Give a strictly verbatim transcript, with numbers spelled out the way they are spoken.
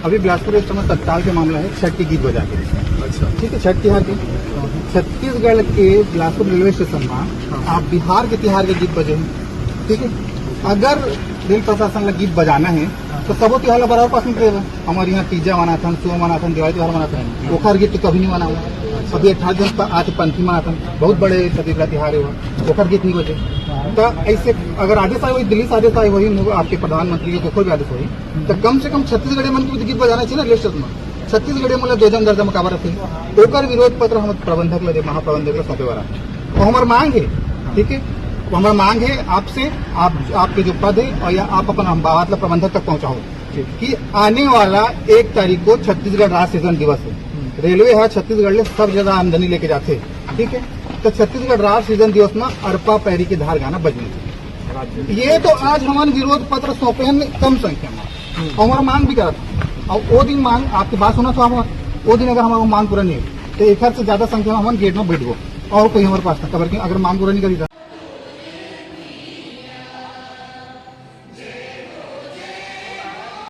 अभी बिलासपुर स्टेशन में तत्काल के मामला है, छठ के गीत बजा के। अच्छा। ठीक है, छठ तिहार के। छत्तीसगढ़ के बिलासपुर रेलवे स्टेशन में आप बिहार के तिहार के गीत बजे हैं, ठीक है? अगर रेल प्रशासन ला गीत बजाना है, तो सबो तिहार ला बराबर प्राथमिकता देवे। हमारे यहाँ तीजा मनाथन, सुआ मनाथन, दिवाली तिहार मनाथन, ओखर गीत तो कभी नहीं मनावा। अभी अठारह जून पर आज पंथी मनाथन, बहुत बड़े छत्तीसगढ़ तिहार है वो, ओखर गीत नहीं बजे। तो ऐसे अगर आदेश आए, वही दिल्ली से आदेश आए, वही मु-, आपके प्रधानमंत्री के कोई भी आदेश होई, तो कम से कम छत्तीसगढ़ी मन के भी गीत बजाना चाहिए ना रेल स्टेशन में। छत्तीसगढ़ी मन ला दो जन दर्जा में काबर रखे, ओकर विरोध पत्र हम प्रबंधक ला दे, महाप्रबंधक ला सौंपे वाला। और हमार मांग है, ठीक है, वो हमार मांग है आपसे, आप, आपके जो पद है और या आप अपन हम बात ला प्रबंधक तक पहुंचाओ कि आने वाला एक तारीख को छत्तीसगढ़ राज्य सृजन दिवस है। रेलवे है छत्तीसगढ़ ले सब ज्यादा आमदनी लेके जाते, ठीक है, तो छत्तीसगढ़ राज्य सृजन दिवस में अरपा पैरी के धार गाना बजने चाहिए। ये तो आज हमारे विरोध पत्र सौंपे हैं कम संख्या में, और हमारा मांग भी करत हैं। और वो दिन मांग, आपकी बात सुना था हमारा, वो दिन अगर हमारा मांग पूरा नहीं हो, तो एक हजार से ज्यादा संख्या में हम गेट में बैठ गो, और कोई हमारे पास था, खबर क्यों अगर मांग पूरा नहीं करी था।